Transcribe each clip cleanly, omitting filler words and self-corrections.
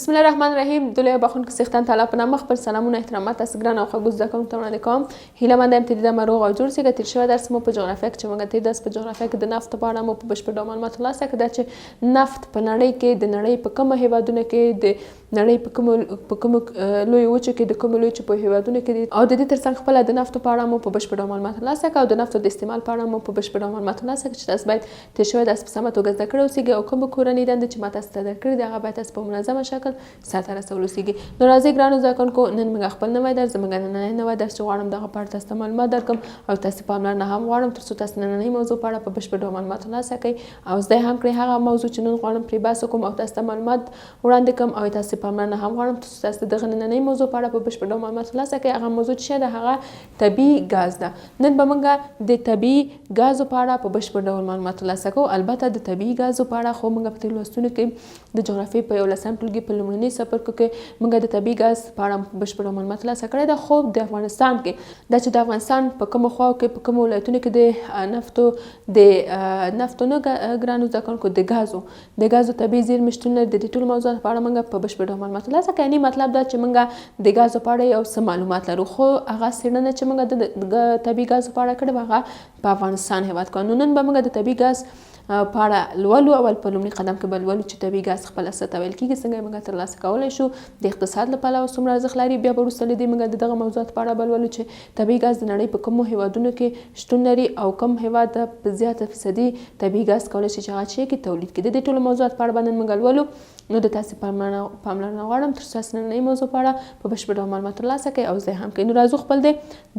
بسم الله الرحمن الرحیم د لوی بخښونکي څښتن تعالی په نامه خپل سلامونه احترامات تاسو ګران او خوږو زده کوونکو ته وړاندې کوم. هیله مند یم چې د روغ او جوړ سئ. تېر شوی درس مو په جغرافیا کې چې موږ تېر درس په جغرافیا کې د نفتو په اړه مو په بشپړ ډول معلومات ترلاسه کړه چې نفت په نړۍ کې د نړۍ په کومو هیوادونو کې، د نړۍ په کومو لویو وچو کې، د کومو لویو وچو په هیوادونو کې دي، او د دې ترڅنګ خپله د نفتو په اړه مو په بشپړ ډول معلومات ترلاسه کړه او د نفتو د استعمال په اړه مو په بشپړ ډول معلومات ترلاسه کړه چې تاسو باید تېر شوی درس په سمه توګه زده کړی اوسېږي او کومه کورنۍ دنده چې ما تاسو ته درکړې ده، هغه باید تاسو په منظمه شکل سرته رسول اوسېږي. نو راځئ ګرانو زده کوونکو، نن موږ خپل نوی درس، زموږ نننی نوی درس چې غواړم دغه په اړه تاسو ته معلومات درکړم او تاسو پاملرنه هم غواړم، ترڅو تاسو نننۍ موضوع په اړه په بشپړ ډول معلومات ترلاسه کړئ او زده هم کړئ. هغه موضوع چې نن غواړم پرې بحث وکړم او تاسو ته معلومات وړاندې کړم او تاسو پاملرنه هم غواړم، ترڅو تاسو دغه نننۍ موضوع په اړه په بشپړ ډول معلومات ترلاسه کړئ، هغه موضوع چې ده هغه طبیعي ګاز ده. نن به موږ د طبیعي ګازو په اړه په بشپړ ډول معلومات ترلاسه کوو. البته د طبیعي ګازو په اړه خو موږ په تېرو لوستونو کې د جغرافیې په 11م ټولګي په لومړني څپرکو کې موږ د طبیعي ګاز په اړه بشپړ ډول معلومات ترلاسه کړی ده، خو د افغانستان کې دا چې د افغانستان په کومو خواو کې، په کومو ولایتونو کې د نفتو نه ګرانو زده کوونکو، د ګازو طبیعي زیرمې شتون لري، د دې ټولو موضوعاتو په اړه موږ په بشپړ ډول معلومات ترلاسه کړو. یعنی مطلب دا چې موږ د ګازو په اړه یو څه معلومات لرو، خو هغه څېړنه چې موږ د طبیعي ګازو په اړه کړې وه، هغه په افغانستان هېواد کې. نو نن به موږ د طبیعي ګاز په اړه لولو. اول په لومړي قدم کې به لولو چې طبیعي ګاز خپله څه ته ویل کېږي، څنګه یې موږ ترلاسه کولی شو، د اقتصاد له پلوه څومره ارزښت لري. بیا به وروسته له دې موږ د دغه موضوعاتو په اړه به لولو چې طبیعي ګاز د نړۍ په کومو هیوادونو کې شتون لري او کوم هیواد په زیاته فیصدي طبیعي ګاز کولی شي چې هغه چې کې تولید کړي. د دې ټولو موضوعات په اړه به نن موږ لولو. نو د تاسو پاملرنه غواړم، تر څو تاسو نننۍ موضوع په اړه په بشپړ ډول معلومات ترلاسه کړئ او زده هم کړئ. نو راځو خپل د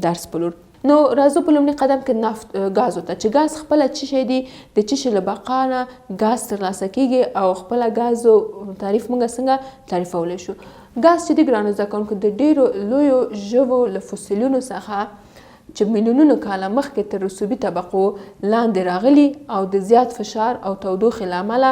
درس په لور. نو راځو په لومړي قدم کې نفت ګازو ته چې ګاز خپله څه شی دی، د څه شي له بقا نه ګاز ترلاسه کیږي او خپله ګازو تعریف موږ څنګه تعریفولی شو. ګاز چې د ګرانو زده کوونکو د ډیرو لویو ژوو له فوسیلونو څخه چې میلیونونو کاله مخکې تر رسوبي طبقو لاندې راغلي او د زیات فشار او تودوخې له امله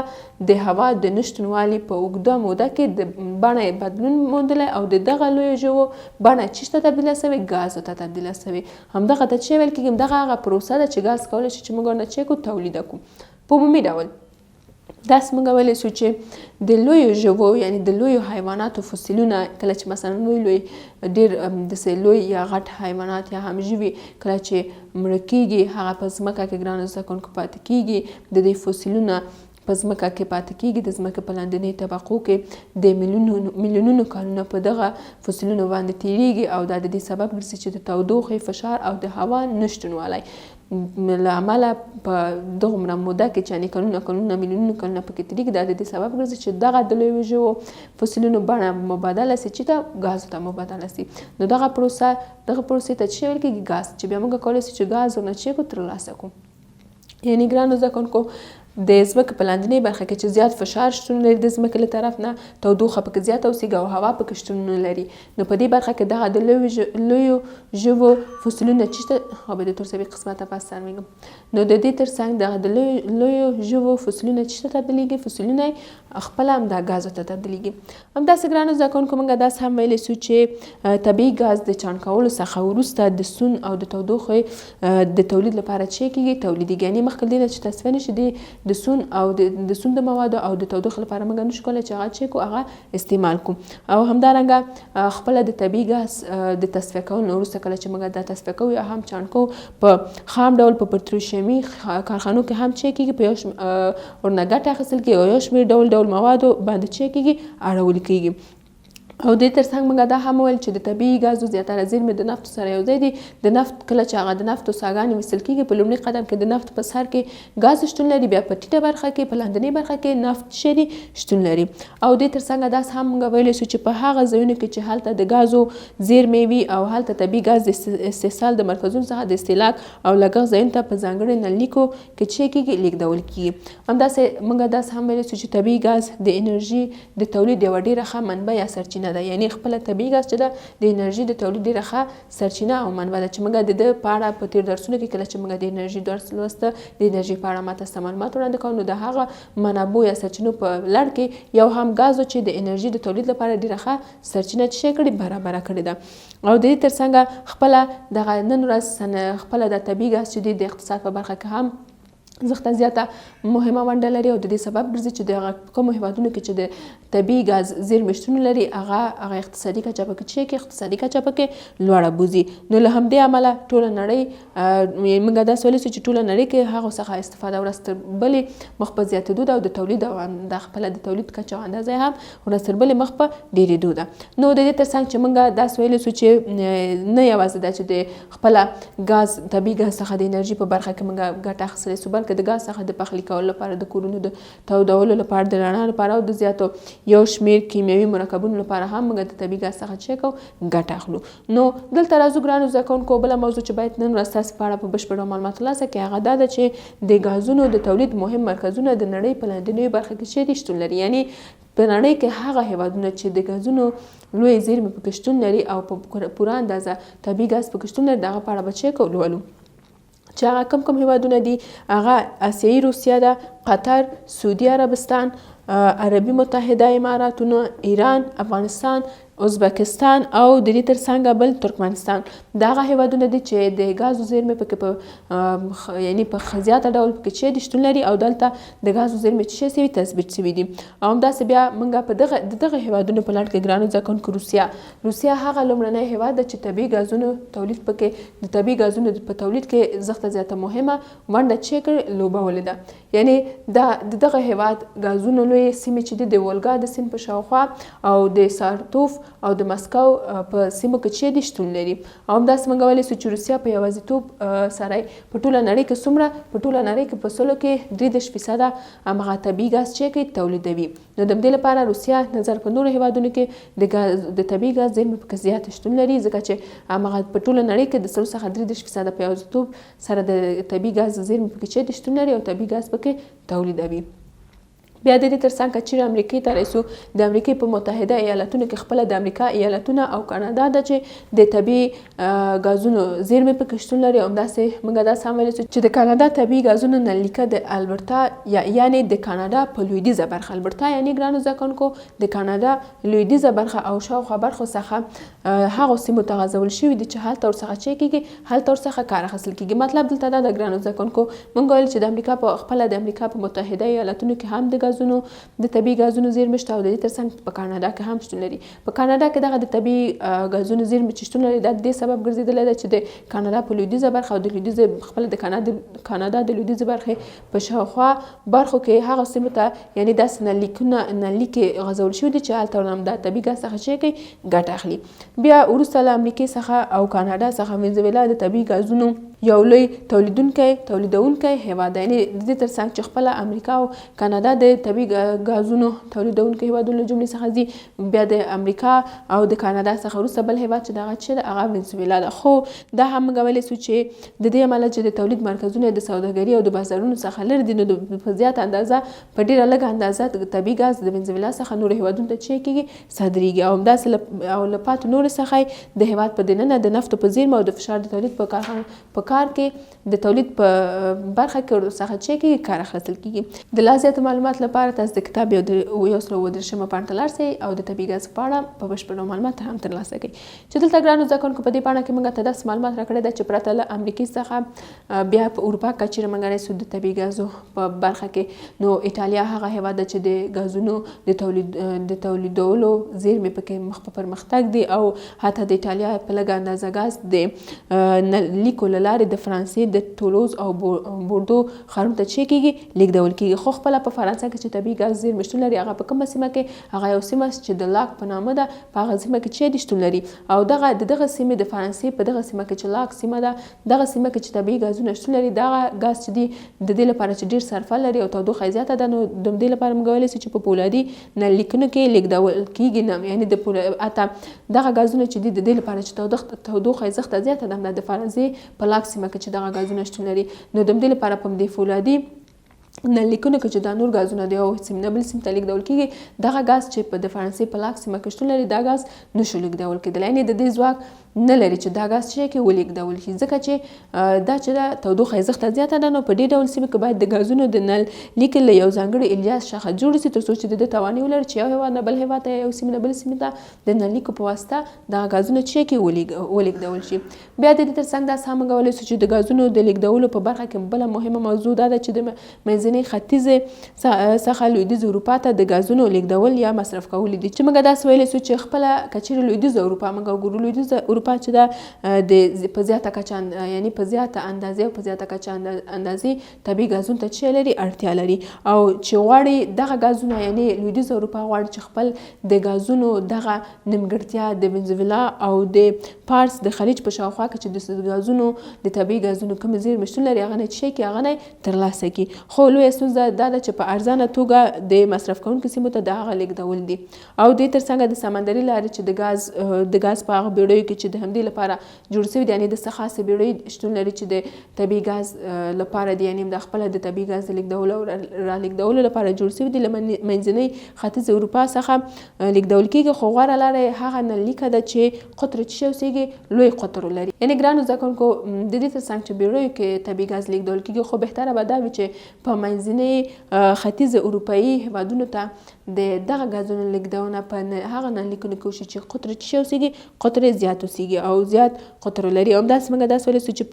د هوا د نشتونوالي په اوږده موده کې د بڼه یې بدلون موندلی او د دغه لویو ژوو بڼه چیش ته تبدیله سوې؟ ګازو ته تبدیله سوې. همدغه ته چې ویل کېږي، همدغه هغه پروسه ده چې ګاز کولی شي چې موږ ورنه چې کو تولید کړو. په عمومي ډول داسې موږ ویلی شو چې د لویو ژوو، یعنی د لویو حیواناتو فوسیلونه، کله چې مثلا لوی لوی ډیر داسې لوی یا غټ حیوانات یا هم ژوي کله چې مړه کیږي، هغه په ځمکه کې ګرانو زده کوونکو پاتې کیږي. د دې فوسیلونه په ځمکه کې پاتې کیږي، د ځمکې په لاندنۍ طبقو کې د میلیونونو میلیونونو کالونه په دغه فوسیلونو باندې تیریږي او دا د دې سبب ګرځي چې د تودوخې، فشار او د هوا نشتونوالی له امله په دغومره موده کې چې یعنې کلونه کلونه، میلیونونه کلونه پکې تېرېږي، دا د دې سبب ګرځي چې دغه د لویو ژوو فوسیلونو بڼه مبادله سي چې ته ګازو ته مبادله سي. نو دغه پروسه، دغه پروسې ته چې ویل کېږي ګاز، چې بیا موږ کولی سو چې ګاز ورنه چې کو ترلاسه کړو. یعنی ګرانو زده کوونکو، د ځمکې په لاندنۍ برخه کې چې زیات فشار شتون لري، د ځمکې له طرف نه تودوخه پکې زیاته اوسېږي او هوا پکې شتون نه لري، نو په دې برخه کې دغه د لویو ژوو فصلونه چې ته او به د تور سبي قسمته پس سر میګم. نو د دې ترڅنګ دغه د لویو ژوو فصلونه چې ته تبدیلیږي، فصلونه خپله هم دا ګازو ته تبدیلیږي. همداسې ګرانو زده کوونکو، موږ داسې هم ویلی سو چې طبیعي ګاز د چاڼ کولو څخه وروسته د سون او د تودوخې د تولید لپاره چې کیږي تولیدیږي. یعنی مخکې له دې نه چې تصفیه نشي، د سون او د سون د موادو او د تودوخې لپاره موږ نشو کولی چې هغه چې کو هغه استعمال کو. او همدارنګه خپله د طبیعي ګاز د تصفیه کولو نه وروسته، کله چې موږ دا تصفیه کوو یا هم چاڼ کوو، په خام ډول په پتروشیمي کارخانو کې هم چې کیږي په یو ورنه ګټه اخیستل کیږي او یو شمېر ډول ډول موادو باندې چې کیږي اړول کیږي. او دې ترڅنګ موږ دا هم وویل چې د طبیعي ګازو زیاتره زیرمې د نفتو سره یو ځای دي. د نفت کله چې هغه د نفتو څاګانې ویستل کیږي، په لومړي قدم کې د نفت په سر کې ګاز شتون لري، بیا په ټیټه برخه کې، په لاندنۍ برخه کې نفت شری شتون لري. او دې ترڅنګ داسې هم موږ ویلی شو چې په هغه ځایونو کې چې هلته د ګازو زیرمې وي او هلته طبیعي ګاز د استحصال د مرکزونو څخه د استهلاک او لګښت ځایونو ته په ځانګړي نللیکو کې چې کیږي لیږدول کیږي. همداسې موږ داسې هم ویلی شو چې طبیعي ګاز د انرژي د تولید یوه ډیره ښه منبع یا سرچینه ده. یعنی خپله طبیعي ګاز چې ده، د انرژي د تولید ډیره ښه سرچینه او منبع ده، چې موږ د ده په اړه په تیر درسونو کې، کله چې موږ د انرژي درس لوسته، د انرژي په اړه ما تاسو ته معلومات وړاندې کوم، نو د هغه منابع یا سرچینو په لړ کې یو هم ګاز چې د انرژي د تولید لپاره ډیره ښه سرچینه چې کړي برابره کړې ده. او د دې ترڅنګ خپله دغه نن ورځ خپله د طبیعي ګاز چې دی، د اقتصاد په برخه کې هم زښته زیاته مهمه ونډه لري او د دې سبب ګرځي چې د هغه کومو هیوادونو کې چې د طبیعي ګاز زیرمې شتون لري، هغه اقتصادي کچه پکې چې کې اقتصادي کچه پکې لوړه بوځي. نو له همدې امله ټوله نړۍ، موږ داسې ویلی شو چې ټوله نړۍ کې هغو څخه استفاده ورځ تر بلې مخ په زیاتېدو ده، او د تولید او د خپله د تولید کچه او اندازه هم ورځ تر بلې مخ په ډېرېدو ده. نو د دې ترڅنګ چې موږ داسې ویلی شو چې نه یوازې دا چې د خپله ګاز، طبیعي ګاز څخه د انرژي په برخه کې موږ ګټه اخیستلی شو، بلکې د ګاز څخه د پخلي کولو لپاره، د کورونو د تودولو لپاره، د رڼا لپاره او د زیاتو یو شمېر کیمیاوي مرکبونو لپاره هم موږ د طبیعي ګاز څخه چې کوو ګټه اخلو. نو دلته راځو ګرانو زده کوونکو، بله موضوع چې باید نن ورځ تاسو په اړه په بشپړ معلومات ترلاسه کړئ، هغه دا ده چې د ګازونو د تولید مهم مرکزونه د نړۍ په لاندینیو برخه کې چیرې شتون لري. یعنی په نړۍ کې هغه هېوادونه چې د ګازونو لویې زیرمې پکې شتون لري او په پوره اندازه طبیعي ګاز پکې شتون لري، د هغه په اړه به چې کوو لولو چې هغه کوم کوم هېوادونه دي. هغه اسیایي روسیه ده، قطر، سعودي عربستان، عربي متحده اماراتونه، ایران، افغانستان، ازبکستان او د دې ترڅنګه بل ترکمنستان. دا هغه هېوادونه دي چې د ګازو زیرمې پکې په یعنی په زیاته ډول پکې چې دي شتون لري، او دلته د ګازو زیرمې چې شوي تثبیت شوي دي. او همداسې بیا موږ په دغه د دغه هېوادونو په لړ کې ګرانو زده کوونکو، روسیه هغه لومړنی هېواد ده چې طبیعي ګازونو تولید پکې، د طبیعي ګازونو په تولید کې زښته زیاته مهمه ونډه چې کړې لوبولې ده. یعنی دا د دغه هېواد ګازونو لویې سیمې چې دي د ولګا د سیند په شاوخوا او د سارتوف او د مسکو په سیمو کې چې دي شتون لري. او همداسې موږ ویلی شو چې روسیه په یوازیتوب سره په ټوله نړۍ کې څومره، په ټوله نړۍ کې په سلو کې 33% همغه طبیعي ګاز چې کوي تولیدوي. نو د همدې لپاره روسیه نظر په نورو هېوادونو کې د ګاز، د طبیعي ګاز زیرمې پکې زیات شتون لري، ځکه چې همغه په ټوله نړۍ کې د سلو څخه 33% په یوازیتوب سره د طبیعي ګاز زیرمې پکې چې دي شتون لري او طبیعي ګاز پکې تولیدوي. بیا د دې ترڅنګ که چیرې امریکې ته رسو، د امریکې په متحده ایالتونو کې خپله د امریکا ایالتونه او کاناډا ده چې د طبیعي ګازونو زیرمې پکې شتون لري. او همداسې موږ داسې هم ویلی شو چې د کاناډا طبیعي ګازونو نللیکه د البرتا یا یعنی د کاناډا په لویدیځه برخه، البرتا یعنی ګرانو زده کوونکو د کاناډا لویدیځه برخه او شاوخوا برخو څخه هغو سیمو ته غځول شوي دي چې هلته ورڅخه چې کېږي، هلته ورڅخه کار اخیستل کېږي. مطلب دلته دا ده ګرانو زده کوونکو، موږ ویل چې د امریکا په خپله د امریکا په متحده ایالتونو کې هم د ګازونو، د طبیعي ګازونو زیرمې شته، او د دې ترڅنګ په کاناډا کې هم شتون لري. په کاناډا کې دغه د طبیعي ګازونو زیرمې چې شتون لري، دا د دې سبب ګرځېدلی دی چې د کاناډا په لویدیځه برخه او د لویدیځې خپله د کاناډا د لویدیځې برخې په شاوخوا برخو کې هغه سیمو ته یعنی داسې نللیکونه، نللیکې غځول شوي دي چې هلته هم د طبیعي ګاز څخه چې کوي ګټه اخلي. بیا وروسته له امریکې څخه او کاناډا څخه وینزویلا د طبیعي ګازونو یو لوی تولیدونکی هېواد دی. یعنی د دې ترڅنګ چې خپله امریکا او کاناډا د طبیعي ګازونو تولیدونکو هېوادونو له جملې څخه ځي، بیا د امریکا او د کاناډا څخه وروسته بل هېواد چې دغه چې ده هغه وینزویلا ده. خو دا هم موږ ویلی شو چې د دې امله چې د تولید مرکزونه د سوداګري او د بازارونو څخه لرې دي، نو په زیاته اندازه، په ډېره لږه اندازه طبیعي ګاز د وینزویلا څخه نورو هېوادونو ته چې کېږي صادرېږي. او همداسې او له پاتو نورو څخه یې د هېواد په دننه د نفتو په زیرمه او د فشار د تولید په کارخانو په کار کې د تولید په برخه کې ورڅخه چې کېږي کار اخیستل کېږي. د لا زیاتو معلومات لپاره تاسو د کتاب 137مه پاڼه ته لاړ شئ او د طبیعي ګاز په اړه په بشپړ معلومات هم ترلاسه کړئ. چې دلته ګرانو زده کوونکو په دې پاڼه کې موږ ته داسې معلومات راکړی ده چې پرته له امریکې څخه بیا په اروپا کې چیرې موږ رسو د طبیعي ګازو په برخه کې، نو ایټالیا هغه هېواد ده چې د ګازونو د تولید د تولیدولو زیرمې پکې مخ په پرمختګ دي، او حتی د ایټالیا په لږه اندازه ګاز د لیکو له لارې د فرانسې د تولوز او بوردو ښارونو ته چې کېږي لیږدول کېږي. خو خپله په فرانسه کې چې طبیعي ګاز زیرمې شتون لري، هغه په کومه سیمه کې، هغه یو سیمه چې د لاک په نامه ده، په هغه سیمه کې چې دي شتون لري. او دغه د دغه سیمې، د فرانسې په دغه سیمه کې چې لاک سیمه ده، دغه سیمه کې چې طبیعي ګازونه شتون لري، دغه ګاز چې دي د دې لپاره چې ډیر صرفه لري او تودوخه یې زیاته ده، نو د همدې لپاره موږ ویلی شو چې په پولادي نللیکونو کې لیږدول کیږي نه. یعنی د حتی دغه ګازونه چې دي د دې لپاره چې تودوخه یې زښته زیاته ده، همدا د فرانسې په لاک سیمه کې چې دغه ګازونه شتون لري، نو د همدې لپاره په همدې فولادي نللیکونو کې چې دا نور ګازونه د یو سیم نه بل سیم ته لیږدول کیږي، دغه ګاز چې په د فرانسې په لاک سیمه کې شتون لري، دا ګاز نشو لیږدول کېدلی. یعنی د دې ځواک نه لري چې دا ګاز چې کې ولیږدول شي، ځکه چې دا چې دا تودوخه یې زښته زیاته ده، نو په دې ډول سیمو کې باید د ګازونو د نل لیکې له یو ځانګړي الیاس څخه جوړ شي، تر څو چې د ده تواني ولري چې یو هېواد نه بل هېواد ته یا یو سیمې نه بل سیمې ته د نل لیکو په واسطه دغه ګازونه چې کې ولیږدول شي. بیا د دې ترڅنګ داسې هم موږ ویلی شو چې د ګازونو د لیږدولو په برخه کې بله مهمه موضوع دا ده چې د منځنۍ ختیځې څخه لویدیځې اروپا ته د ګازونو لیږدول یا مصرف کول دي، چې موږ داسې ویلی شو چې خپله که چیرې لویدیځه اروپا موږ وګورو، لویدیځه اروپا چې ده د په زیاته کچه یعنی په زیاته اندازې او په زیاته کچه اندازې طبیعي ګازونو ته چې لري اړتیا لري، او چې غواړي دغه ګازونه یعنی لویدیځه اروپا غواړي چې خپل د ګازونو دغه نیمګړتیا د ونزویلا او د پارس د خلیج په شاوخوا کې چې د ګازونو د طبیعي ګازونو کومې زیرمې شتون لري هغه نه چې کې هغه نه ترلاسه کړي. خو لویه ستونزه دا ده چې په ارزانه توګه د مصرف کوونکو سیمو ته د هغه لیږدول دي، او دې ترڅنګه د سمندري لارې چې د ګاز په هغه بیړیو کې چې د همدې لپاره جوړ شوي دي، یعنې د څه خاصې بیړۍ شتون لري چې د طبیعي ګاز لپاره دي، یعنې د خپله د طبیعي ګاز د لیږدولو او رالیږدولو لپاره جوړ شوي دي، له منځنۍ ختیځې اروپا څخه لیږدول کېږي. خو غوره لاره یې هغه نللیکه ده چې قطر چې شی اوسېږي لوی قطر ولري. یعنې ګرانو زده کوونکو د دې ترڅنګ چې بیړیو کې طبیعي ګاز لیږدول کېږي، خو بهتره به دا وي چې په منځنۍ ختیځې اروپایي هېوادونو ته د دغه ګازونو لیږدونه په هغه نللیکونو کې وشي چې قطر چې شی اوسېږي قطر یې زیات اوسېږي او زیات قطر لري. او همداسې موږ داسې ویلی شو چې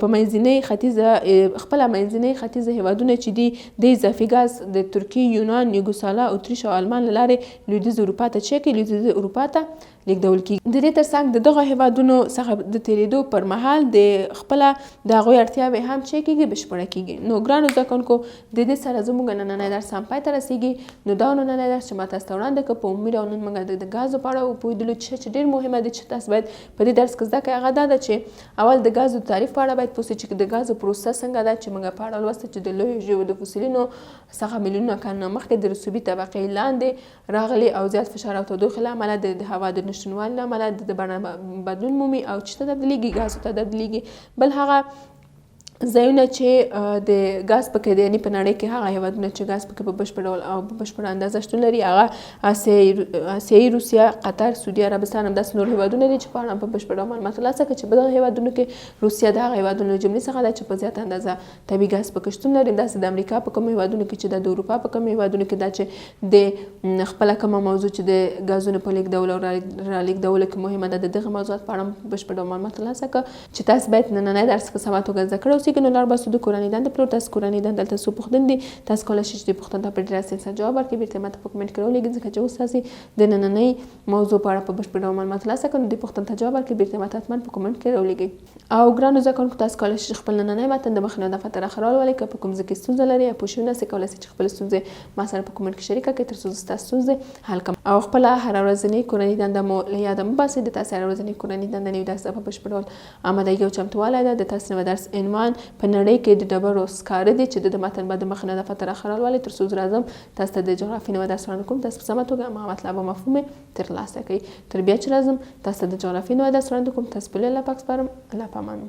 په منځنۍ ختیځه خپله منځنۍ ختیځه هېوادونه چې دي د اضافي ګاز د ترکیې، یونان، یوګوسالا، اتریش او آلمان له لارې لویدیځې اروپا ته چې کوي لویدیځې اروپا ته لیږدول کېږي. د دې ترڅنګ د دغو هېوادونو څخه د تېرېدو پر مهال د خپله د هغوی اړتیاوې هم چې کېږي بشپړه کېږي. نو ګرانو زده کوونکو د دې سره زموږ نننی درس هم پای ته رسېږي. نو دا نننی درس چې ما تاسو ته وړاندې کړ په عمومي ډول نن موږ د ګازو په اړه وپوهېدلو چې ډېر مهمه دي چې تاسو باید په دې درس کې زده کړئ. هغه دا ده چې اول د ګازو د تعریف په اړه باید پوه شئ چې د ګازو پروسه څنګه ده، چې موږ په اړه لوسته چې د لویو ژویو د فوسیلونو څخه میلیونونه کلونه مخکې د رسوبي طبقې لاندې راغلي او زیات فشار او تودوخې له امله د هوا د نشتونوالي له امله د بڼه بدلون مومي او چې ته تبدیلیږي ګازو ته تبدیلیږي. بل هغه ځایونه چې د ګاز پکې دی، یعنې په نړۍ کې هغه هېوادونه چې ګاز پکې په بشپړ ډول او په بشپړه اندازه شتون لري هغه اسیایي روسیه، قطر، سعودي عربستان همداسې نور هېوادونه دي چې په اړه په بشپړ ډول معلومات ترلاسه کړئ چې په دغه هېوادونو کې روسیه د هغه هېوادونو له جملې څخه ده چې په زیاته اندازه طبیعي ګاز پکې شتون لري. همداسې د امریکا په کومو هېوادونو کې چې ده، د اروپا په کومو هېوادونو کې ده چې د خپله کومه موضوع چې د ګازونو په لېږدولو او رالېږدولو کې مهمه ده د دغه موضوعات په اړه بشپړ ډول معلومات ترلاسه کړئ چې تاسو باید نننی درس په سمه توګه زده کړی اوسئ. نو لاړ باسو د کورنۍ دندې په لور. تاسو کورنۍ دنده دلته څو پوښتنې دي، تاسو کولای شئ چې دې پوښتنو ته په ډېر اسانۍ سره جواب ورکړئ، بېرته یې ماته په کمنټ کې راولېږئ، ځکه چې اوس تاسې د نننۍ موضوع په اړه په بشپړ ډول معلومات ترلاسه کړئ. نو دې پوښتنو ته جواب ورکړئ، بېرته یې ماته حتما په کمنټ کې راولېږئ. او ګرانو زده کوونکو تاسو کولای شئ چې خپل نننی متن د مخې نه دفعه تر اخره ولولئ. که په کوم ځای کې ستونزه لرئ یا پوه شوي نه یاست کولای شئ چې خپلې ستونزې ما سره په کمنټ کې شریکه کړئ تر څو زه ستاسو ستونزې حل کړم. او خپله هره ورځنۍ کورنۍ دنده مو له یاده مه باسئ. د تاسې هره ورځنۍ کورنۍ دنده نوي درس ته په بشپړ ډول آمادګي او چمتووالی ده. د تاسې نوی درس عنوان په نړۍ کې د ډبرو سکاره دي چې د متن به د مخې نه دفعه تر اخره ولولئ تر څو زه راځم تاسو ته د جغرافیې نوی درس وړاندې کوم. تاسو په سمه توګه هماغه مطلب او مفهوم یې ترلاسه کړئ. تر بیا چې راځم تاسو ته د جغرافیې نوی درس وړاندې کوم. تاسو په لوی الله پاک سپارم. الله پامان.